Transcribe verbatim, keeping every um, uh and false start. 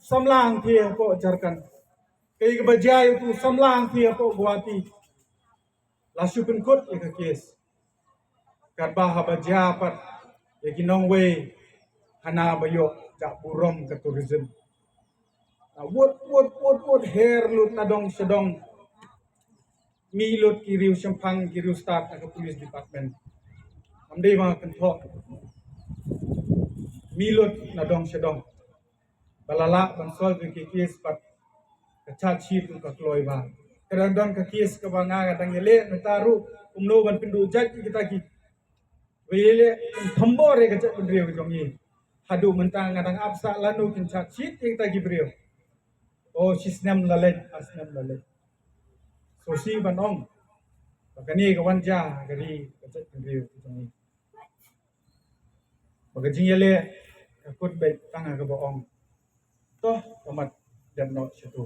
samla hangthie hapoh Jharkhand. Kaei kaba jia ïa uto u samla hangthie hapoh Guwahati. La shu pynkut ïa ka kes. Katba haba jia pat ïa ki nongwei hana ba ïoh jah burom ka tourism. Na wut wut wut wut her lut na dong sha dong. Mih lut ki riew shemphang ki riew stad na ka police department. Kam dei ba nga kynthoh. Mih lut na dong sha dong. Ba la lah ban solve ïa ki kes pat ka charge sheet ruh ka kloi bha. Ka dang don ka kes kaba nga nga dang ïaleh mynta ruh kumno ban pynduh jait ïa kita ki. Ba ïaleh pynthambor ïa ka jaitbynriew ka jong ngi. Haduh mynta nga dang ap sah lano kin charge sheet ïa kita ki briew. Oh, shi snem la leit, ar snem la leit. Sngewsih ban ong ba kane ka wan jia ha ka ri ka jaitbynriew ka jong ngi. Ba ka jingïaleh ka kut beit tang ha kaba ong, to ka mat dep noh shatu.